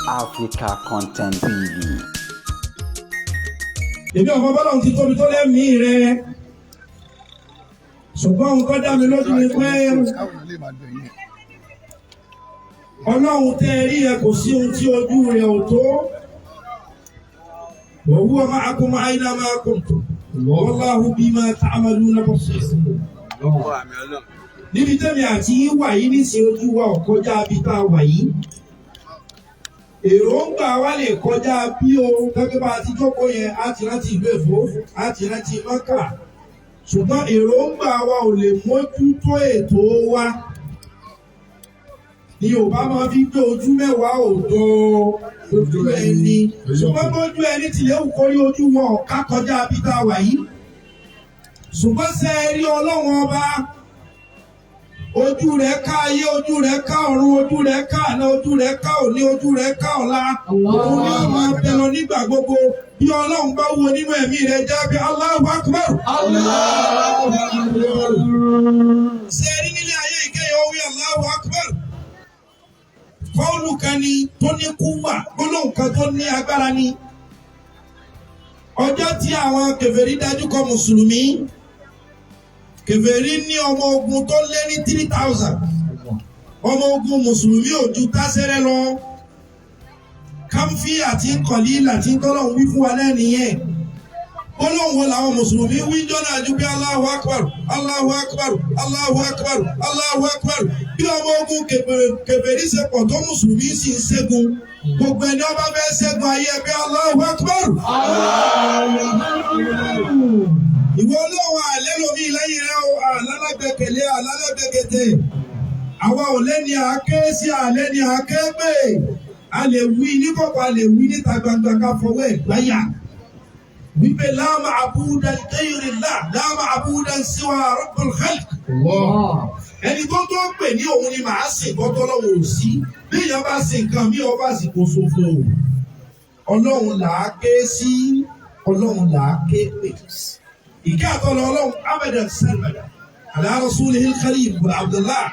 Africa Content TV. Èmi ọmọ bọ́lá ti tóbi tó lẹ́mìí rẹ, ṣùgbọ́n ohun tó dá mi lójú ni pé Ọlọ́run tẹ́ ẹ rí ẹ, kò sí ohun tí ojú rẹ̀ ò tó. Wa huwa ma'akum aynama kuntum wallahu bima ta'maluna basir. Níbi tẹ́mi àti yín wà yìí nísìnyí, ojú wa ò kọjá bí tá a wà yìí. Èròǹgbà wa lè kọjá bí o, gẹ́gẹ́ bá a ti jókòó yẹn, á ti rántí ìlú Èkó, á ti rántí Mọ́kà, ṣùgbọ́n èròǹgbà wa ò lè mójútó ètò wa. Ní Yorùbá máa fi gbé ojú mẹ́wàá òdo ojú ẹni, ṣùgbọ́n bójú ẹni tilẹ̀ wù kórí, ojú wọn ò ká kọjá bí tá a wà yìí. Ṣùgbọ́n ṣe é rí Ọlọ́run Ọba, ojú rẹ̀ ká ayé, ojú rẹ̀ ká ọ̀run, ojú rẹ̀ ká àná, ojú rẹ̀ ká òní, ojú rẹ̀ ká ọ̀la. Òun ni ó máa bẹ lọ nígbà gbogbo. Bí Ọlọ́run bá wo nínú ẹ̀mí rẹ̀ jẹ́ bí Allahu Akbar. Ṣe é rí nílé ayé ìkẹyìn owó Allahu Akbar, kọ́ọ̀lù kan ni tó ní kúwà, gbólóhùn kan tó ní agbára ni. Ọjọ́ tí àwọn kèfèrí dájú kọ mùsùlùmí, kèfèrí ní ọmọ ogun tó lé ní 3,000, ọmọ ogun mùsùlùmí ò ju tásẹ́rẹ́ lọ. Kámfí àti kọ̀lí àti tọ́lọ́hún wí fún wa lẹ́nu yẹn, gbólóhùn wo làwọn mùsùlùmí wí jọ́nà àjú bí Allahu Akbar, Allahu Akbar, Allahu Akbar, Allahu Akbar? Bí ọmọ ogun kèfèrí ṣe pọ̀ tó, mùsùlùmí sì ń ṣẹ́gun. Gbogbo ẹni ọba fẹ́ ṣẹ́gun ayé, ẹbí Allahu Akbar. Ìwọ Ọlọ́run, àlẹ́ lomi lẹ́yìn rẹ o, àlálágbẹ̀kẹ̀lé, àlálágbẹ̀kẹ̀tẹ̀. Àwa ò lẹ́ni àáké sí, àlẹ́ ni àáké pè. A lè wí ní kọ̀kọ̀, a lè wí níta gbangba, ká fọwọ́ ẹ̀ gbáyà wípé la ma'buda ghayrillah, la ma'buda siwa rabbil khalq. Ẹni tó tó pè ní òun ni màá sìn kọ́tọ́ lọ́wọ́ ò sí. Bí èèyàn bá sin nǹkan mí, ọba sì kò ṣòfò. Ọlọ́run là á ké sí, Ọlọ́run là á ké pè. Ìkẹ́ àtọ́lọ́ Ọlọ́run abadan sarmada ala rasulihil karim Abdullah.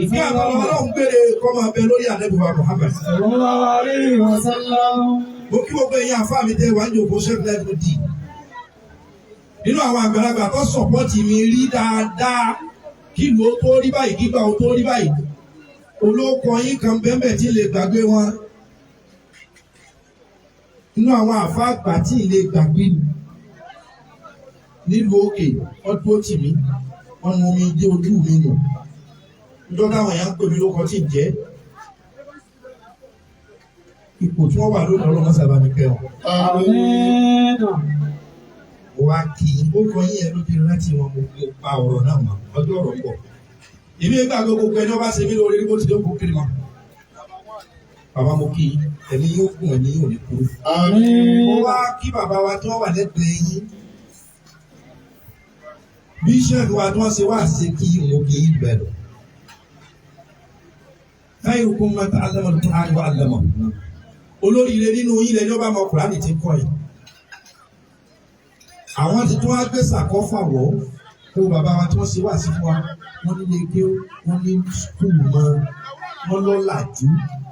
Ìkẹ́ àtọ́lọ́ Ọlọ́run gbére kó máa bẹ lórí Ànábì wa Muhammad. Mo kí gbogbo ẹ̀yin àfáà mi tẹ́ wàá jòkó. Ṣẹ́gun di nínú àwọn àgbàlagbà tó support mi rí dáadáa, kí ló tó rí báyìí, kígbà ó tó rí báyìí, olóko yín kan bẹ́ẹ̀ tí lè gbàgbé wọn nínú àwọn àfáà àgbà tí lè gbàgbé nílùú òkè. Wọ́n dúró tì mí, wọ́n nu omi dé ojú mi nù níjọ́ táwọn èèyàn ń pè mí lóko tí ń jẹ́ ipò tí wọ́n wà lónìí. Ọlọ́run sábà mi kẹ́ wọn. Mo wá kí i, ó kọ yín yẹn ló fi rántí wọn. Mo pa ọ̀rọ̀ náà mọ́, ọjọ́ ọ̀rọ̀ pọ̀. Èmi gbàgbé gbogbo ẹni wọ́n bá ṣe mí lóore bó ti dé kó kiri mọ́. Bàbá, mo kí i, ẹ̀mí yóò gùn, ẹ̀mí yóò ní kúrú. Mo wá kí bàbá wa tí wọ́n wà lẹ́gbẹ̀ẹ́ yín. Bí sẹ́ẹ̀kì wa tí wọ́n ṣe wá ṣe kí mo kì í bẹ̀rẹ̀. Khairukum man ta'allama al-Qur'an wa 'allamahu. Olóríire nínú yín lẹni ọba ọmọ Kùránì ti ń kọ́ yìí. Àwọn ti tún wá gbé sàkọ́fà wọ̀ kó bàbá wa tí wọ́n ṣe wá sí fún wa. Wọ́n nílé ké, wọ́n ní school mọ́, wọ́n lọ́làjú.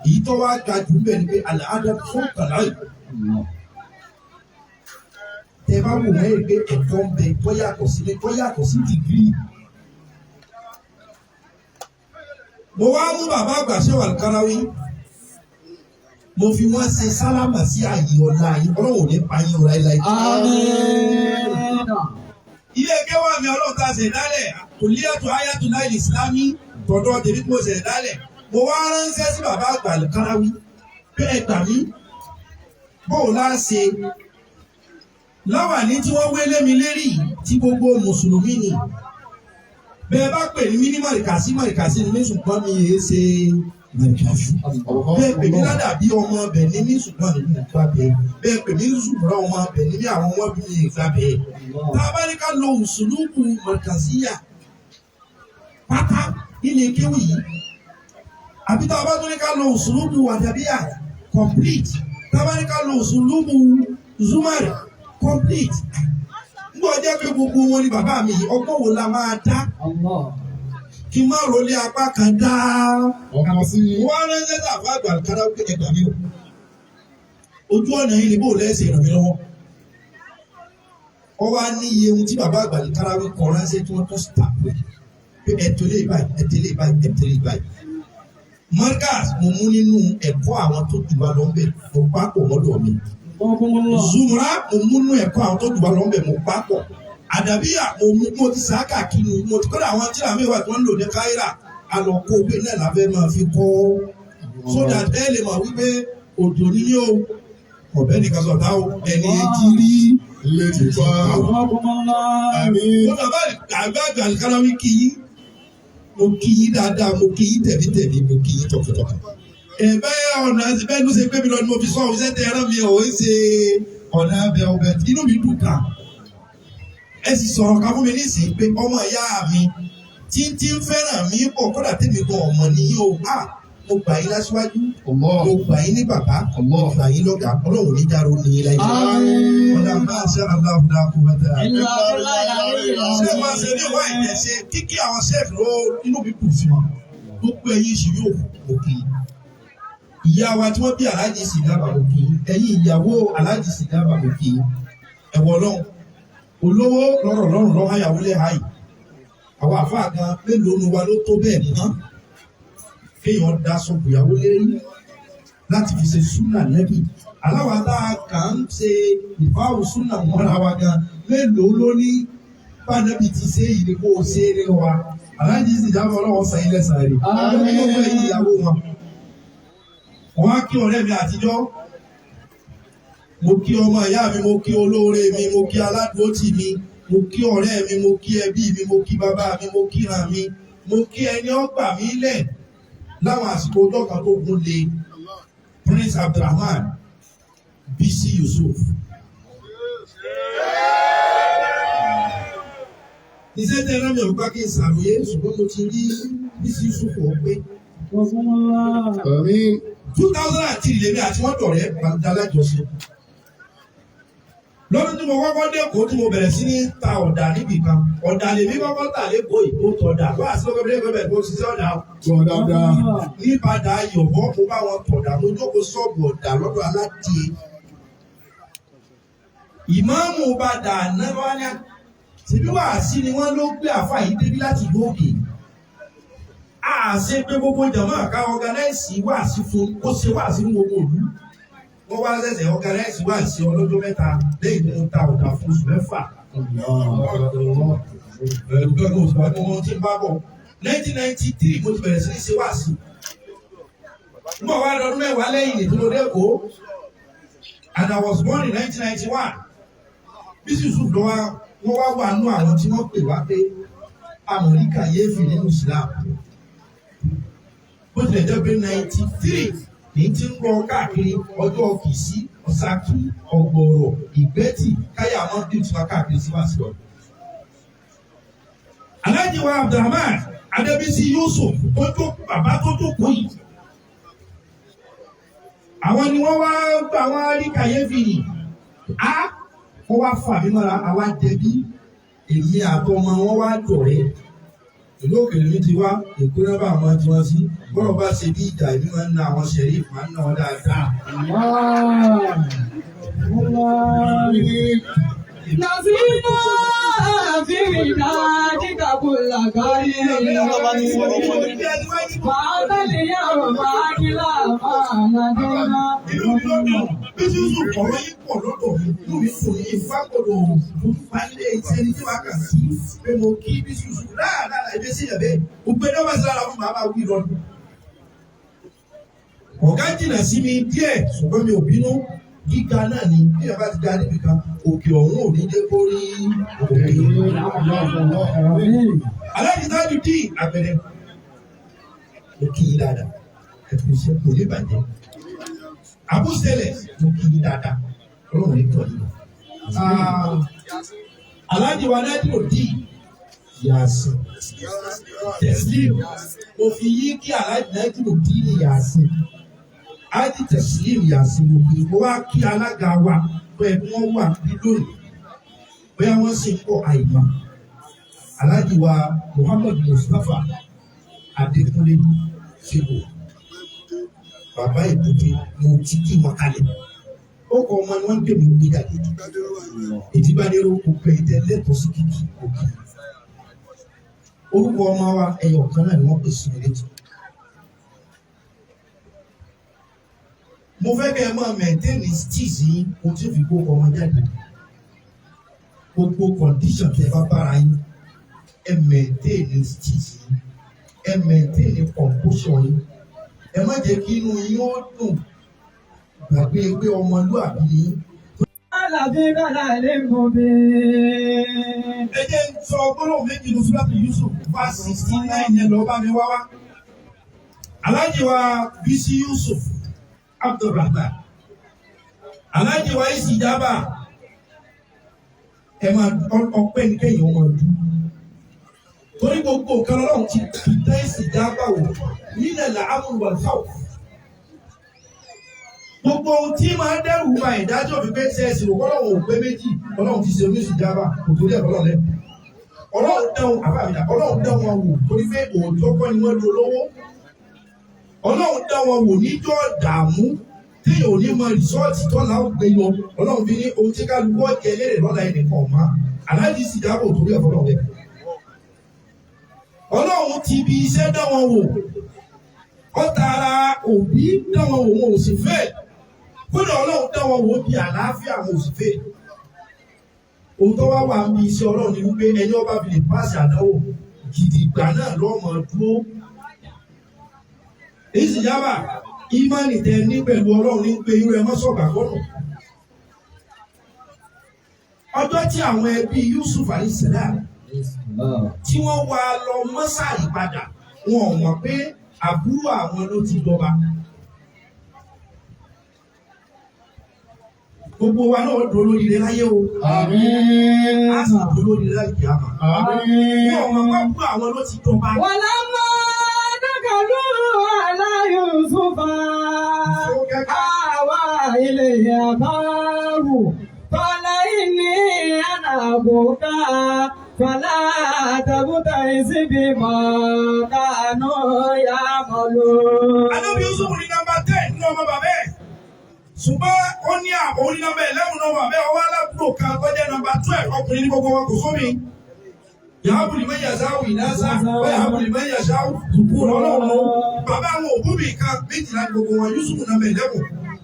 Èyí tó wá ga jù ń bẹ̀ ni pé al-adab fawqa al-ilm. Tẹ bá wò wọ́n rí pé ẹ̀kọ́ ń bẹ tó yàtọ̀ sí degree. Mo wá mú bàbá àgbà Shehu Al-Karawi, mo fi wọ́n ṣe sálámà sí ààyè ọ̀la yìí. Ọlọ́run ò ní pa yín o láéláé. Ilé ẹgbẹ́ wa mi, Ọlọ́run ta ṣe dálẹ̀, Kulliyatu Ayatullahi Islami tọ̀dọ̀ tèmi tí mo ṣe dálẹ̀. Mo wá ránṣẹ́ sí bàbá àgbà Al-Karawi pé ẹ gbà mí, bóò lá ṣe láwàní tí wọ́n wé lémi lérí tí gbogbo mùsùlùmí ni. Bẹ́ẹ̀ bá pè ní mí ní mọ̀rìkàsí, mọ̀rìkàsí ni mí, ṣùgbọ́n mi yéé ṣe mọ̀rìkàsí. Bẹ́ẹ̀ pè mí ládàbí, ọmọ ọbẹ̀ ní mí, ṣùgbọ́n mi ò gbà bẹ́ẹ̀. Bẹ́ẹ̀ pè mí ṣùgbọ́n ọmọ ọbẹ̀ ní mí, àwọn ọmọ bí mi gbà bẹ́ẹ̀. Tá a bá ní ká lo usulubu mọ̀rìkàsíyà pátá nílé kéwì yìí, àbí tá a bá tún ní ká lo usulubu àdàbíyà complete, tá a bá ní ká lo usulubu zumari complete, ngbọ́ jẹ́ pé gbogbo wọn ni bàbá mi yìí, ọgbọ́n wo la máa dá? Kí n má rọlé apá kan dá. Ọkàn sí. Wọ́n ránṣẹ́ sàfà àgbà kára pé ẹgbà mi o. Ojú ọ̀nà yìí ni bó lẹ́sẹ̀ ràn mí lọ́wọ́. Wọ́n wá ní iye ohun tí bàbá àgbà kára wí kọ ránṣẹ́ tí wọ́n tún stamp rẹ̀. Pé ẹ tẹ̀lé báyìí, ẹ tẹ̀lé báyìí, ẹ tẹ̀lé báyìí. Markaz mo mú nínú ẹ̀kọ́ àwọn tó jù wá lọ ń bẹ̀, mo pápọ̀ mọ́dọ̀ mi. Zumra mo mú nínú ẹ̀kọ́ àwọn tó jù wá lọ ń bẹ̀, mo pápọ̀. Àdàbíyà mo mú mo ti sá káàkiri mo ti kọ́dà àwọn tíra mi wà tí wọ́n ń lò ní Káírà alọ́kó pé náà la fẹ́ máa fi kọ́ so that ẹ lè mọ̀ wípé òjò níní o ọ̀bẹ nìkan sọ̀tá o ẹni etí rí Ilé ti pa. Àmín. mo bàbá àgbà àgbàlùkáráwí kí yín mo kí yín dáadáa mo kí yín tẹ̀mítẹ̀mí mo kí yín tọkàntọkàn. Ẹ bẹ́ẹ̀ ọ̀nà bẹ́ẹ̀ ló ṣe pé mi lọ ni mo fi sọ ọ́ ṣẹ́ tẹ ẹran mi ò ń ṣe ọ̀nà abẹ ọbẹ̀ inú mi dùn kà. Ẹ sì sọ̀rọ̀ ká fún mi nísìnyí pé ọmọ ìyá mi tí tí ń fẹ́ràn mi pọ̀ kódà tèmi gan ọmọ nìyí o a mo gbà yín láṣíwájú mo gbà yín ní bàbá mo gbà yín lọ́gàá Ọlọ́run ní dáró ní yín láyé. Ọ̀nà máa ṣe aláwùdá kó bàtà ṣé máa ṣe ní ìwà ìtẹ̀ṣe kíkí àwọn sẹ́ẹ̀fì ló inú mi dùn sí wọn gbogbo ẹ̀yin sì yóò mọ̀ kí ìyá wa tí wọ́n bí aláàjì sì dábàá mọ̀ kí ẹ̀yin ìyàwó aláàjì sì dábàá mọ̀ kí ẹ̀wọ̀ lọ́hùn olówó lọ́rọ̀ lọ́rùn lọ́hùn àyàwó lè háì àwọn àfáà gan mélòó nu wa ló tó bẹ́ẹ̀ mọ́ kéèyàn da sọ̀kù ìyàwó lérí láti fi ṣe súnà nẹ́bì aláwa tá a kàn ń ṣe ìfáwò súnà mọ́ra wa gan mélòó ló ní bánẹ́bì ti ṣe ìdí kó o ṣe é ní wa aláàjì sì jábọ̀ ọlọ́wọ́ sàn ilẹ̀ sàn rè gbogbo ẹ̀yìn ìyàwó wọn. Wọ́n á kí ọ̀rẹ́ mi àtijọ́ mo kí ọmọ ìyá mi mo kí olóore mi mo kí aládùúgbò mi mo kí ọ̀rẹ́ mi mo kí ẹbí mi mo kí bàbá mi mo kí ìran mi mo kí ẹni ọgbà mi lẹ̀ láwọn àsìkò ọjọ́ kan tó gún lé Prince Abdulrahman Bisi Yusuf. Iṣẹ́ tẹ́ ẹ̀rọ mi ò gbá kí n ṣàròyé ṣùgbọ́n mo ti rí Bisi Yusuf ọ̀ pé Àmín. 2003 lèmi àti wọ́n dọ̀rẹ́ gbàdálájọṣe. Lọ́dún tí mo kọ́kọ́ dẹ́kọ̀ọ́ tí mo bẹ̀rẹ̀ sí ní ta ọ̀dà níbì kan ọ̀dà lèmi kọ́kọ́ tà lẹ́kọ̀ọ́ ìkó tọ̀dà wá sí lọ́kọ́ bí lẹ́kọ̀ọ́ bẹ̀rẹ̀ kó ṣiṣẹ́ ọ̀dà Gbọ́ dáadáa. nípadà yọ̀bọ́ mo bá wọn tọ̀dà mo jókòó sọ́ọ̀bù ọ̀dà lọ́dọ̀ aládìẹ. Ìmáàmù padà náwó tìbí wàásí ni wọ́n ló gbé àfa yìí débi láti ìlú òkè. Àṣe pé gbogbo jàmáà ká ọ̀gánáìsì wàásí fún ó ṣe wàásí fún gbogbo ìlú. Wọ́n wá ṣẹ̀ṣẹ̀ ọ̀gánáìsì wàásí ọlọ́jọ́ mẹ́ta lẹ́yìn tó ń ta ọ̀dà fún oṣù mẹ́fà. Ẹ̀rù oṣù mẹ́fà mo ti ń bá bọ̀. 1993 mo ti bẹ̀rẹ̀ sí ní ṣe wàásí. Mo wá lọ́dún mẹ́wàá lẹ́yìn ètò lóde Èkó. And I was born in 1991. Bísí Yusuf ló wá wọ́n wá wà nú àwọn tí wọ́n pè wá pé amọ̀rí kàyéfì nínú Islam. Bó tilẹ̀ jẹ́ pé 93 ní ti ń lọ káàkiri ọjọ́ Kìsí, Ọ̀sàkí, Ọ̀gbọ̀rọ̀, Ìgbẹ́tì, káyà mọ́ bí ìtura káàkiri sí wá sí ọ. Alhaji wa Abdulrahman Adébísí Yusuf tó jó bàbá tó jókòó yìí. Àwọn ni wọ́n wá gbà wọ́n rí kàyéfì yìí. Á wọ́n wá fà mí mọ́ra àwa dẹbí èmi àtọmọ wọn wá dọ̀rẹ́ ìlú òkèlè mi ti wá èkó náà bá àwọn tí wọ́n sí bọ́rọ̀ bá ṣe bí ìjà èmi máa ń na àwọn ṣẹ̀rí máa ń na wọn dáadáa. Nasina fi dájíkà kò làgárí. Fàtàlì yàrá máa kí láàmà nàdúrà. Inú mi ló dùn bí sísù ọ̀rọ̀ yìí pọ̀ lọ́dọ̀ mi inú mi dùn yìí fágbọ́dọ̀ olùfàlẹ̀ ìṣẹ́ni tí wàá kà sí pé mo kí bí sísù láàdáa ẹbí sí ẹ̀bẹ́ òpè náà bá sí lára fún màá máa wí lọ́dún. Ọ̀gá jìnnà sí mi díẹ̀ ṣùgbọ́n mi ò bínú gíga náà ni bí ẹ bá ti ga níbi kan òkè ọ̀hún ò ní dé kó rí òkè. Aláàjì tájú dì àpẹẹrẹ mo kí yín dáadáa ẹ̀kú iṣẹ́ kò ní bàjẹ́. Àbúṣẹlẹ̀ mo kí yín dáadáa ọlọ́run ní tọ́ yín. Aláàjì wa náà dì Yàsìn Tẹ̀sílìm mo fi yín kí aláàjì náà dì ní Yàsìn ájì Tẹ̀sílìm Yàsìn mo kí mo wá kí alága wa pé wọ́n wà bí lónìí bóyá wọ́n sì ń kọ́ àìmọ̀ aláàjì wa Muhammad Mustapha Adékúnlé Fíbò bàbá ìbùdó mo ti kí wọn kalẹ̀ ó kọ ọmọ ni wọ́n ń pè mí gbé jáde ìdíbàdéró gbogbo ẹ̀yin tẹ́ lẹ́tọ̀ọ́ sí kìkì òkè orúkọ ọmọ wa ẹyọ kan náà ni wọ́n pè sí mi létí. Mo fẹ́ kẹ́ ẹ máa mẹ̀ntẹ́nì steez yín o tí fi kó ọmọ jáde gbogbo condition tẹ́ bá bára yín ẹ mẹ̀ntẹ́nì steez yín ẹ mẹ̀ntẹ́nì composure yín ẹ má jẹ́ kí inú yín ó dùn gbàgbé pé ọmọlúàbí ni yín. Alábí bàlá lè mú mi. Ẹ jẹ́ n sọ gbólóhùn méjì ní Súrátù Yusuf verse 69 yẹn lọ́ọ́ bá mi wá wá. Aláàjì wa Bísí Yusuf Abdulrahman. Aláàjì wa Ìsìjábà. Ẹ máa ọpẹ́ ní kẹ́yìn ọmọ ọdún. Torí gbogbo nǹkan lọ́lọ́run ti fi dá Ìsìjábà wò nílẹ̀ làámù wal khawf. Gbogbo ohun tí máa dẹ́rù ba ìdájọ́ fi pé ṣe ẹ̀sìn òkọ́lọ́hún ò pé méjì ọlọ́run ti ṣe oníṣìjábà kò torí ẹ̀kọ́ lọ́lẹ́. Ọlọ́run dán àbábìdá ọlọ́run dán wọn wò torí pé òótọ́ kọ́ ni wọ́n lo lówó. Ọlọ́run dán wọn wò níjọ́ dààmú téèyàn ò ní mọ rìsọ́ọ̀tì tọ́lá ó gbé yọ ọlọ́run fi ní ohun tí kálukú ọ̀jẹ̀ lérè lọ́la ẹnìkan ọ̀ma aláàjì sì dáàbò torí ẹ̀kọ́ lọ́lẹ́. Ọlọ́run ti ibi iṣẹ́ dán wọn wò ó tara òbí dán wọn wò wọn ò sì fẹ́ kódà ọlọ́run dán wọn wò bí àlàáfíà wọn ò sì fẹ́ ohun tó wá wà ń bí iṣẹ́ ọlọ́run ni wípé ẹni ọba fi lè pàṣẹ àdánwò gidigba náà lọ́mọ dúró èyí sì yábà ìmánì tẹ ní pẹ̀lú ọlọ́run ní pé irú ẹ má sọ̀gbà kọ́nù ọjọ́ tí àwọn ẹbí Yusuf alayhisalam tí wọ́n wá lọ mọ́sàrì padà wọn ò mọ̀ pé àbúrò àwọn ló ti dọba. Gbogbo wa náà dúró lórí rẹ láyé o. Àmín. A sì dúró lórí rẹ láyé kìámà. Àmín. Wọn ò mọ̀ pé àbúrò àwọn ló ti dọba. ولما دخلوا على يوسف آوى إليه أباه قال إني أنا أبوك فلا تبتئس بما كانوا يعملون. Anábì Yusuf ní nọ́mbà 10 nínú ọmọ bàbá ẹ̀. Ṣùgbọ́n ó ní àwọn oní nọ́mbà 11 nínú ọmọ bàbá ẹ̀ ọwọ́ aláàbúrò kan tó jẹ́ nọ́mbà 12 ọkùnrin ní gbogbo wọn kò sómi. Yàhábù lè mẹ́yà sáwù ìdásá, wọ́n yàhábù lè mẹ́yà sáwù tùkú ọlọ́run. Bàbá àwọn òbú mi kan méjìlá ní gbogbo wọn, Yusuf nọ́mbà 11.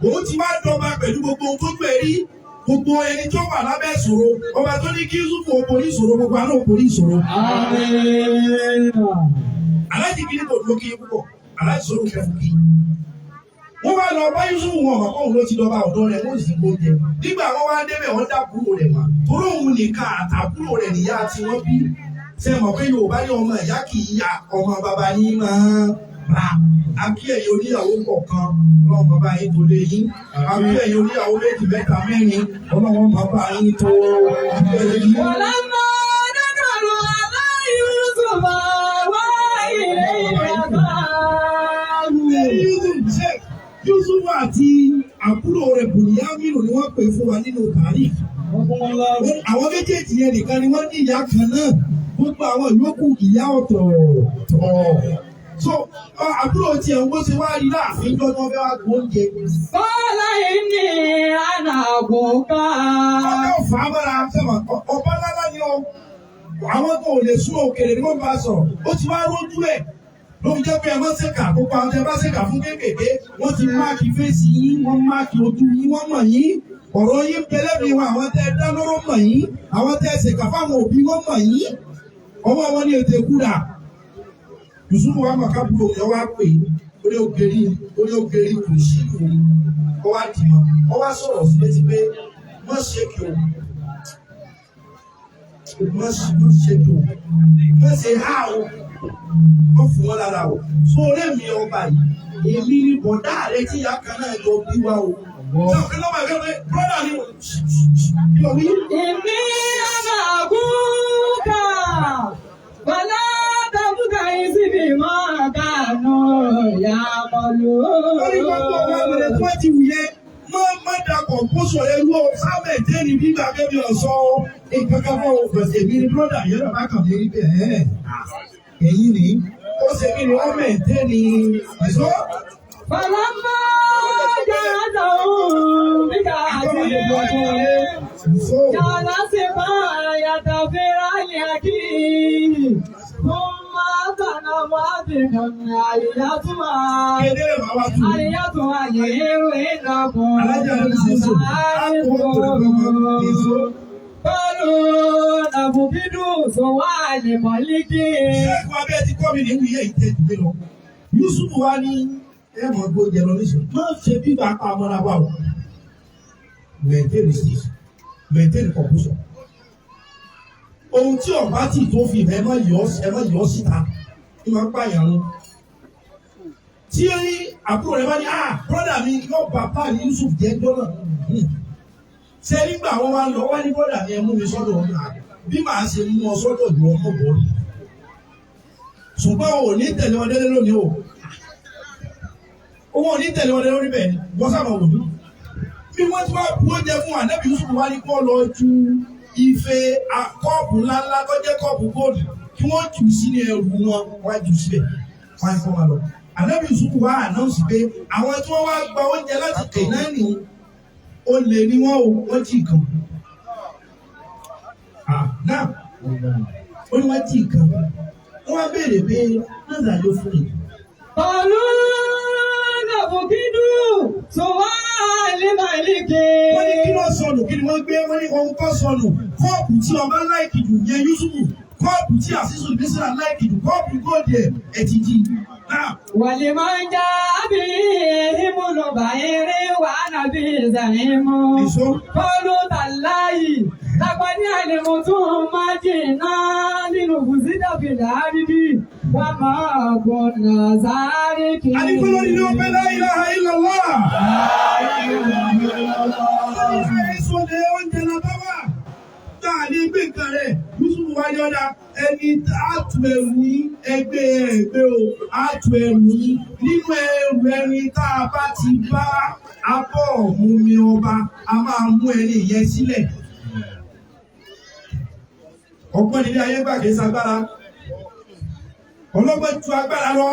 Òun ti wá dọ́gba pẹ̀lú gbogbo ohun tó gbé rí. Gbogbo ẹni tó wà lábẹ́ ìṣòro, ọba tó ní kí Yusuf ó borí ìṣòro, gbogbo àná ó borí ìṣòro. آمين. Aláàjì kìíní kò dúró kí púpọ̀, aláàjì sọ̀rọ̀ kẹfù kí. Wọ́n wá lọ bá Yusuf wọn ọ̀mọ̀ kóhun ló ti lọ bá ọ̀dọ́ rẹ̀ wọ́n sì kó jẹ. Nígbà wọ́n wá débẹ̀ wọ́n dábúrò rẹ̀ mọ̀. Torí òun nìkan àtàbúrò rẹ̀ níyà tí wọ́n bí. Ṣé mọ̀ pé Yorùbá ní ọmọ ìyá kì í ya ọmọ bàbá ní máa bá. Akí ẹ̀yin oníyàwó kọ̀ọ̀kan ọlọ́run bàbá yín tó lé yín. Akí ẹ̀yin oníyàwó méjì mẹ́ta mẹ́rin ọlọ́run bàbá yín tó lé yín. ولما دخلوا على يوسف آوى إليه أباه. Yusuf Sheikh Yusuf àti àbúrò rẹ̀ Bùnìyámínù ni wọ́n pè fún wa nínú tàríf. Àwọn méjèèjì yẹn nìkan ni wọ́n ní ìyá kan náà. Gbogbo àwọn ìyókù ìyá ọ̀tọ̀ọ̀tọ̀. So àbúrò tiẹ̀ ń bó ṣe wá rí láàfin lọ́dún ọbẹ̀ wá gbóúnjẹ. قال إني أنا أبوك. Ọjọ́ fà á mọ́ra sẹ́wọ̀n ọba ńláńlá ni ọ. Àwọn kan ò lè sún òkèlè ni wọ́n bá sọ̀rọ̀. Ó ti wá rójú ẹ̀. Ló fi jẹ́ pé ẹ má ṣèkà gbogbo àwọn tẹ bá ṣèkà fún kéékèèké. Wọ́n ti máàkì fèsì yín, wọ́n máàkì ojú yín, wọ́n mọ̀ yín. Ọ̀rọ̀ yín pẹlẹ́bí wọn, àwọn tẹ dá lóró mọ̀ yín. Àwọn tẹ ṣèkà fáwọn òbí wọn mọ̀ yín. Ọwọ́ wọn ní ètè kúrà. Yusufu wa màkà búrò yẹn wá pè é. Ó ní ògèrè ó ní ògèrè kò sí òun. Ó wá dì mọ́. Ó wá sọ̀rọ̀ sí létí pé má ṣe kí o má ṣe kí o má ṣe há o má fún wọn lára o sórí mi ọba yìí èmi ni bọ̀dá rẹ tí ìyá kan náà jọ bí wa o sọ pé lọ́mọ ẹ̀fẹ́ pé brọ́dà ni kí ló wí. إني أنا أبوك فلا تبتئس بما كانوا lórí gbogbo ọmọ يعملون. rẹ tí wọ́n ti wù yẹn má má dàpọ̀ kó sọ̀rọ̀ ẹrú ọ sábẹ̀ jẹ́ni gbígbà bẹ́ẹ̀ bí ọ̀sọ́ nǹkan kan fọ́ òfẹ̀sẹ̀ èmi ni brọ́dà yẹn náà bá kàn mí rí bẹ́ẹ̀ ẹ̀yìn ni Ó ṣe kí ni wọ́n mẹ̀tẹ́ ni ìṣó. فلما جاءتهم بكأسهم Ìṣó. جعل سقاية في الحكيم ثم أذن مؤذن أيتها Kedere bá wá tù. أيتها العير إنكم Alájà ló ti sùn. Á kó tó gbọmọ ìṣó. قالوا نفقد سواع الملك Ṣéèkù abẹ́ ti kọ́ mi ní ìwúyẹ́ ìtẹ́ ìdílé lọ. Yusuf wa ní ẹ mọ̀ gbó jẹ lọ níṣẹ́. Má ṣe bí bàbá amọ́ra wà o. Maintain state, maintain composure. Ohun tí ọ̀bá tì tó fi ẹ má yọ ọ́ síta ní máa ń pààyàn run. Tí àbúrò rẹ bá ní ah brọ́dà mi yóò bá páàlì Yusuf jẹ́ jọ́nà. Ṣé nígbà wọn wá lọ wá ní brọ́dà mi ẹ mú mi sọ́dọ̀ ọ̀nà bí màá ṣe mú ọ sọ́dọ̀ ìwọ ọmọ bọ̀ọ̀lù ṣùgbọ́n o ò ní tẹ̀lé wọn délé lónìí o owó ò ní tẹ̀lé wọn délé lórí bẹ́ẹ̀ ni wọ́n sábà wò ní. bí wọ́n ti wá bu oúnjẹ fún ànábì Yusuf wá ní kó lọ ju ife kọ́ọ̀pù ńláńlá tó jẹ́ kọ́ọ̀pù góòlù kí wọ́n jù sí ní ẹrù wọn wá jù síbẹ̀ wá ní kó máa lọ. Ànábì Yusuf wá ànáùsì pé àwọn tí wọ́n wá gba oúnjẹ láti Kénáánì olè ni wọ́n o wọ́n jí nǹkan. Náà ó ní wọ́n jí nǹkan wọ́n wá béèrè pé náà ló fún mi. قالوا نفقد سواع الملك wọ́n ní kí ló sọnù kí ni wọ́n gbé wọ́n ní ohun kan sọnù kọ́ọ̀pù tí ọba láìkì jù yẹn Yusufu kọ́ọ̀pù tí àṣìṣù mísírà láìkì jù kọ́ọ̀pù góòdì ẹ̀ ẹ̀ ti jí. Náà ولمن جاء به حمل بعير وأنا به زعيم Èso. قالوا تالله لقد علمتم ما جئنا لنفسد في الأرض وما كنا سارقين Adigun lórí ni ó pẹ́ la ilaha illallah. Èso ni oúnjẹ la bá wà. Tá a ní gbé nǹkan rẹ̀, Yusufu wá ní ọ̀dà ẹni àtú ẹrù yín ẹgbẹ́ ẹgbẹ́ o, àtú ẹrù yín nínú ẹrù ẹni tá a bá ti bá abọ́ ọ̀mú mi ọba, a máa mú ẹni yẹn sílẹ̀. Ọgbọ́n nílé ayé gbà kìí sagbára. Ọlọ́gbọ́n ju agbára lọ.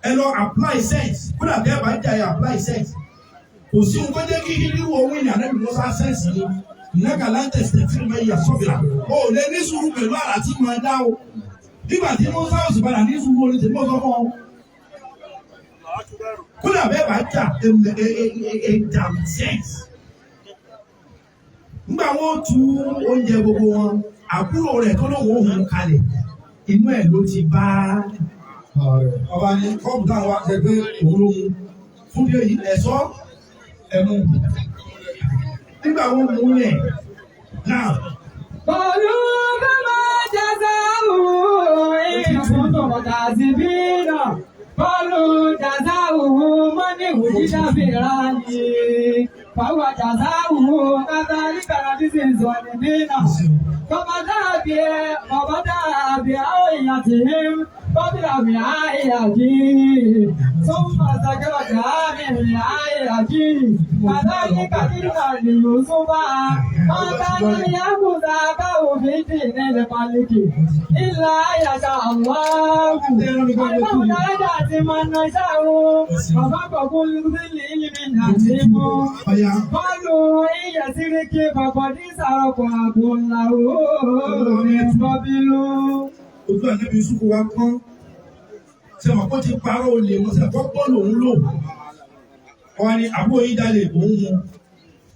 Ẹ lọ apply sense. Kódà bí ẹ bá jà ẹ apply sense. Kò sí ohun tó jẹ́ kí irú owó ìrìn àná ìlú Mọ́sá sense ni. Ìnáka láńtẹ̀sì tẹ̀sí mẹ́ ìyà sọ́bìrà. O ò lè ní sùúrù pẹ̀lú àrà tí mo dá o. Nígbà tí Mọ́sá ò sì padà ní sùúrù orí tí mo sọ fún ọ. Kódà bí ẹ bá jà ẹ jà sense. Nígbà wọn tu oúnjẹ gbogbo wọn, àbúrò rẹ̀ tó lóun ò hùn kalẹ̀, inú ẹ̀ ló ti bá ọba ní kọ́ọ̀pù táwọn wá ṣe pé òun ló mu fún bí èyí ẹ̀sọ́ ẹ̀mú. Nígbà wọn mú lẹ̀ náà قالوا فما جزاؤه إن كنتم كاذبين قالوا جزاؤه من وجد في رحله فهو جزاؤه كذلك نجزي الظالمين فبدا بأوعيتهم قبل وعاء أخيه ثم استخرجها من وعاء أخيه كذلك كدنا ليوسف ما كان ليأخذ أخاه في دين الملك إلا أن يشاء الله نرفع درجات من نشاء وفوق كل ذي علم عليم ọ̀yà قالوا إن يسرق فقد سرق أخ له من قبل ojú ànábi Yúsúfù wa pọ́n ṣe mọ̀ kó ti parọ́ olè wọn ṣe kọ́ pọ́ lòun lò wọn ni àbúrò yín jalè òun mu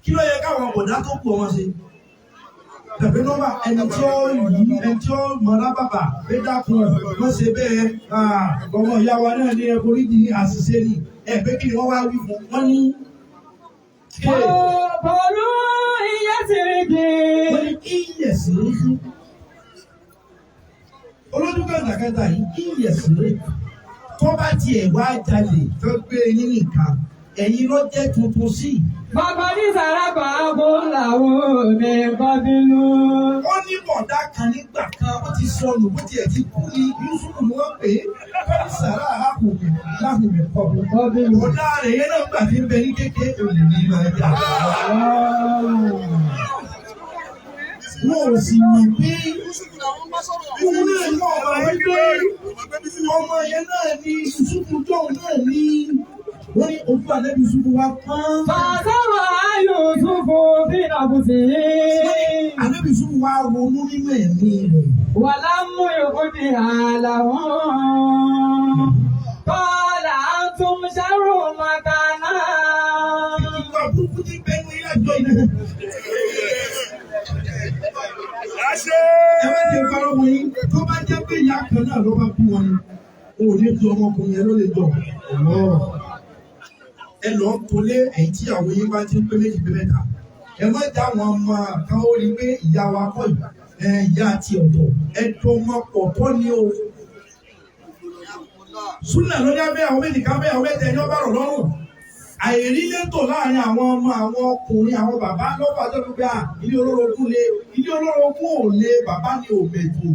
kí ló yẹ káwọn ọ̀dà tó kù wọn ṣe tàbí nọ́mbà ẹni tí ó yí ẹni tí ó mọ̀ lábàbà pé dákun wọ́n ṣe bẹ́ẹ̀ ọmọ ìyá wa náà ní ẹkọrí di àṣìṣe ni ẹ pé kí ni wọ́n wá wí fún wọn ní. قالوا إن يسرق wọ́n ní kí yẹ̀sìn rí olójú kẹtàkẹtà yìí kí yẹ̀sìn rí tó bá tiẹ̀ wá jalè tó gbé yín nìkan ẹ̀yin ló jẹ́ tuntun sí i. فقد سرق أخ له من قبل ó ní bọ̀dá kan nígbà kan ó ti sọnù bó tiẹ̀ ti kú ní Yúsúfù ni wọ́n pè é kọ́ni sàrà àhùnmí láhùnmí kọ́ bọ̀dá rẹ̀ yẹn náà gbà tí ń bẹ ní kékeré olè ní máa jà. Wọn ò sì mọ̀ pé òun náà ní ọmọ wípé ọmọ yẹn náà ní Yusufu tóun náà ní. Wọ́n ní ojú àlẹ́ Yusufu wa pọ́n. فأسرها يوسف في نفسه Àlẹ́ Yusufu wa ronú nínú ẹ̀mí rẹ̀. ولم يبدها لهم قال أنتم شر مكانا Ìwà burúkú ti bẹnu ilé àjọ yìí. Ẹ má jẹ́ parọ́ wọ̀nyí tó bá jẹ́ pé ìyá kan náà ló bá bí wọn ni o ò ní fi ọmọkùnrin yẹn ló lè jọ. Ẹ lọ tolé ẹ̀yìn tí àwọn yín bá ti ń pé méjì pé mẹ́ta. Ẹ má já wọn ọmọ kan ó rí pé ìyá wa kọ́ yìí ẹ ìyá àti ọ̀tọ̀ ẹ tó ọmọ pọ̀ tọ́ ni o. Súnà ló ní abẹ́ àwọn méjì ká bẹ́ àwọn mẹ́ta ẹni ọba rọ̀ lọ́rùn. Àìrí létò láàrin àwọn ọmọ àwọn ọkùnrin àwọn bàbá lọ́pàá tó fi gbé à ilé olórogún le ilé olórogún ò le bàbá ni ò mẹ̀tò.